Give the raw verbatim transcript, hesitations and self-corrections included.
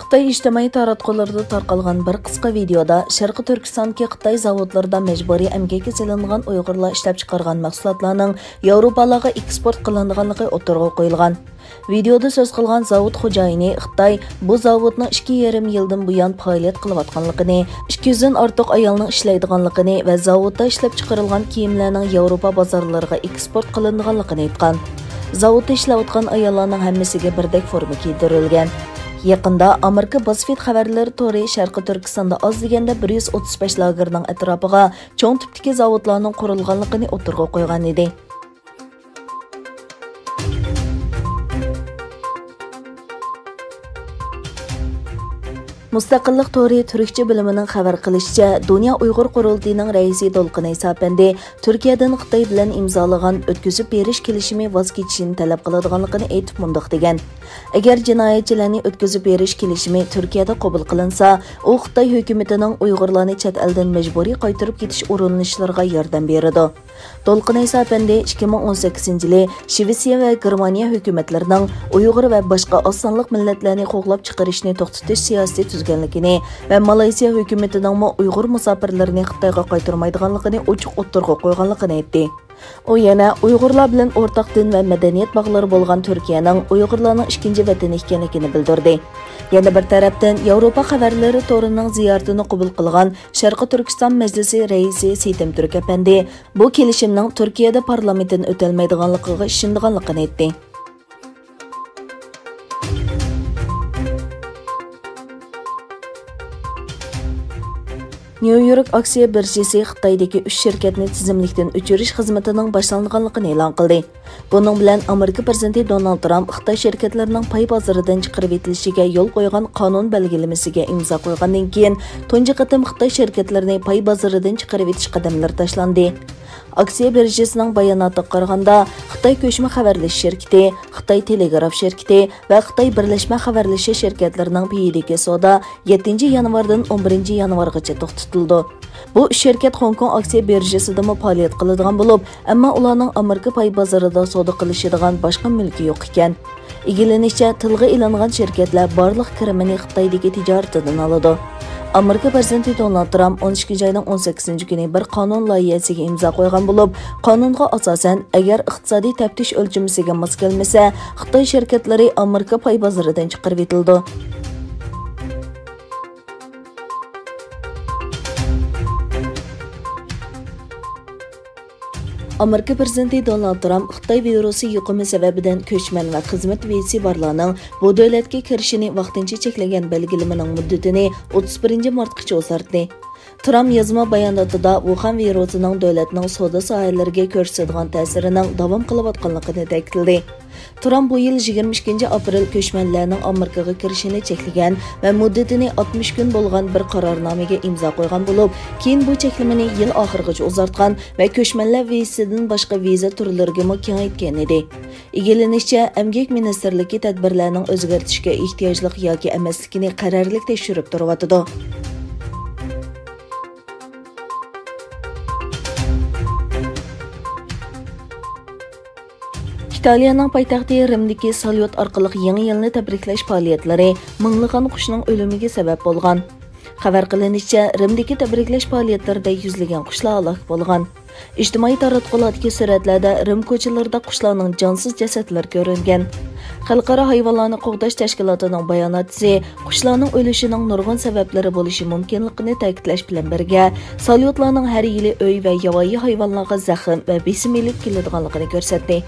خىتاي ئىجتىمائىي تاراتقۇلىرىدا تارقالغان بىر قىسقا ۋىدېيودا شەرقىي تۈركىستاندىكى خىتاي زاۋۇتلىرىدا مەجبۇرىي ئەمگەككە سېلىنغان ئۇيغۇرلار ئىشلەپچىقارغان مەھسۇلاتلارنىڭ ياۋروپالارغا ئېكسپورت قىلىنىدىغانلىقى ئوتتۇرىغا قويۇلغان. ۋىدېيودا سۆز قىلغان زاۋۇت خوجايىنى خىتاي بۇ زاۋۇتنىڭ ئىككى يېرىم يىلدىن بۇيان پائالىيەت قىلىۋاتقانلىقىنى، ئىككى يۈزدىن ئارتۇق ئايالنىڭ ئىشلەيدىغانلىقىنى ۋە زاۋۇتتا ئىشلەپچىقىرىلغان كىيىملەرنىڭ ياۋروپا بازارلىرىغا ئېكسپورت قىلىنىدىغانلىقىنى ئېيتقان. زاۋۇتتا ئىشلەۋاتقان ئاياللارنىڭ ھەممىسىگە بىردەك فورما كىيدۈرۈلگەن. يېقىندا ئامېرىكا بازفېد خەۋەرلىرى تورى شەرقىي تۈركىستاندا ئاز دېگەندە بىر يۈز ئوتتۇز بەش لاگېرنىڭ ئەتراپىغا چوڭ تىپتىكى زاۋۇتلارنىڭ قۇرۇلغانلىقىنى ئوتتۇرىغا قويغان ئىدى. مۇستەقىللىق تورى تۈركچە بۆلۈمىنىڭ خەۋەر قىلىشىچە، دۇنيا ئۇيغۇر قۇرۇلتىيىنىڭ رەئىسى دولقۇن ئەيسا ئەپەندى تۈركىيەدىن خىتاي بىلەن ئىمزالىغان ئۆتكۈزۈپ بېرىش كېلىشىمى ۋاز كېچىشىنى تەلەپ قىلىدىغانلىقىنى ئېيتىپ مۇنداق دېگەن: «ئەگەر جىنايەتچىلەرنى ئۆتكۈزۈپ بېرىش كېلىشىمى تۈركىيەدە قوبۇل قىلىنسا، ئۇ خىتاي ھۆكۈمىتىنىڭ ئۇيغۇرلارنى چەت ئەلدىن مەجبۇرىي قايتۇرۇپ كېتىش ئۇرۇنۇشلىرىغا ياردەم بېرىدۇ.» دولقۇن ئەيسا ئەپەندى ئىككى مىڭ ئون سەككىزىنچى يىلى شىۋېتسىيە ۋە گېرمانىيە ھۆكۈمەتلىرىنىڭ ئۇيغۇر ۋە باشقا ئاز سانلىق مىللەتلەرنى قوغلاپ چىقىرىشنى توختىتىش سىياسىتى تۈزگەنلىكىنى ۋە مالايسىيا ھۆكۈمىتىنىڭمۇ ئۇيغۇر مۇساپىرلىرىنى خىتايغا قايتۇرمايدىغانلىقىنى ئوچۇق ئوتتۇرىغا قويغانلىقىنى ئېيتتى. ئۇ يەنە ئۇيغۇرلار بىلەن ئورتاق دىن ۋە مەدەنىيەت باغلىرى بولغان تۈركىيەنىڭ ئۇيغۇرلارنىڭ ئىككىنچى ۋەتىنى ئىكەنلىكىنى بىلدۈردى. يەنە بىر تەرەپتىن، ياۋروپا خەۋەرلىرى تورىنىڭ زىيارىتىنى قوبۇل قىلغان شەرقىي تۈركىستان مەجلىسى رەئىسى سېيتىم تۈرك ئەپەندى بۇ كېلىشىمنىڭ تۈركىيەدە پارلامېنتتىن ئۆتەلمەيدىغانلىقىغا ئىشىنىدىغانلىقىنى ئېيتتى. نيۇ يورك ئاكسىيە بىرژىسى خىتايدىكى ئۈچ شىركەتنى تىزىملىكتىن ئۆچۈرۈش خىزمىتىنىڭ باشلانغانلىقىنى ئېلان قىلدى. بۇنىڭ بىلەن ئامېرىكا پىرېزىدېنتى دونالد ترامپ خىتاي شىركەتلىرىنىڭ پاي بازىرىدىن چىقىرىۋېتىلىشىگە يول قويغان قانۇن بەلگىلىمىسىگە ئىمزا قويغاندىن كېيىن، تۇنجى قېتىم خىتاي شىركەتلىرىنى پاي بازىرىدىن چىقىرىۋېتىش قەدەملىرى تاشلاندى. ئاكسىيە بىرژىسىنىڭ باياناتىغا قارىغاندا، خىتاي كۆچمە خەۋەرلىشىش شىركىتى، خىتاي تېلېگراف شىركىتى ۋە خىتاي بىرلەشمە خەۋەرلىشىش شىركەتلىرىنىڭ پېيىدىكى سودا يەتتىنچى يانۋاردىن ئون بىرىنچى يانۋارغىچە توختىتىلىدۇ. بۇ ئۈچ شىركەت خوڭكوڭ ئاكسىيە بىرژىسىدىمۇ پائالىيەت قىلىدىغان بولۇپ، ئەمما ئۇلارنىڭ ئامېرىكا پاي بازىرىدا سودا قىلىشىدىغان باشقا مۈلكى يوق ئىكەن. ئىگىلىنىشىچە، تىلغا ئېلىنغان شىركەتلەر بارلىق كىرىمىنى خىتايدىكى تىجارىتىدىن ئالىدۇ. ئامېرىكا پىرېزىدېنتى دونالد ترامپ ئون ئىككىنچى ئاينىڭ ئون سەككىزىنچى كۈنى بىر قانۇن لايىھەسىگە ئىمزا قويغان بولۇپ، قانۇنغا ئاساسەن، ئەگەر ئىقتىسادىي تەپتىش ئۆلچىمىسىگە ماس كەلمىسە، خىتاي شىركەتلىرى ئامېرىكا پاي بازىرىدىن چىقىرىۋېتىلىدۇ. ئامېرىكا پىرېزىدېنتى دونالد ترامپ خىتاي ۋىرۇسى يۇقۇمى سەۋەبىدىن كۆچمەن ۋە خىزمەت ۋىزىسى بارلارنىڭ بۇ دۆلەتكە كىرىشىنى ۋاقتىنچە چەكلىگەن بەلگىلىمىنىڭ مۇددىتىنى ئوتتۇز بىرىنچى مارتقىچە ئۇزارتتى. ترامپ يازما باياناتىدا ۋۇخەن ۋىرۇسىنىڭ دۆلەتنىڭ سودا ساھەلىرىگە كۆرسىتىدىغان تەسىرىنىڭ داۋام قىلىۋاتقانلىقىنى تەكىتلىدى. ترامپ بۇ يىل يىگىرمە ئىككىنچى ئاپرېل كۆچمەنلەرنىڭ ئامېرىكىغا كىرىشىنى چەكلىگەن ۋە مۇددىتىنى ئاتمىش كۈن بولغان بىر قارارنامىگە ئىمزا قويغان بولۇپ، كېيىن بۇ چەكلىمىنى يىل ئاخىرىغىچە ئۇزارتقان ۋە كۆچمەنلەر ۋىزىسىدىن باشقا ۋىزا تۈرلىرىگىمۇ كېڭەيتكەن ئىدى. ئىگىلىنىشىچە، ئەمگەك مىنىستىرلىكى تەدبىرلەرنىڭ ئۆزگەرتىشكە ئېھتىياجلىق ياكى ئەمەسلىكىنى قەرەللىك تەكشۈرۈپ تۇرۇۋاتىدۇ. ئىتالىيەنىڭ پايتەختى رىمدىكى ساليۇت ئارقىلىق يېڭى يىلنى تەبرىكلەش پائالىيەتلىرى مىڭلىغان قۇشنىڭ ئۆلۈمىگە سەۋەب بولغان. خەۋەر قىلىنىشىچە، رىمدىكى تەبرىكلەش پائالىيەتلىرىدە يۈزلىگەن قۇشلار ھالاك بولغان. ئىجتىمائىي تاراتقۇلاردىكى سۈرەتلەردە رىم كوچىلىرىدا قۇشلارنىڭ جانسىز جەسەتلىرى كۆرۈنگەن. خەلقئارا ھايۋانلارنى قوغداش تەشكىلاتىنىڭ باياناتچىسى قۇشلارنىڭ ئۆلۈشىنىڭ نۇرغۇن سەۋەبلىرى بولۇشى مۇمكىنلىقىنى تەكىتلەش بىلەن بىرگە، ساليۇتلارنىڭ ھەر يىلى ئۆي ۋە ياۋايى ھايۋانلارغا زەخىم ۋە بېسىم ئېلىپ كېلىدىغانلىقىنى كۆرسەتتى.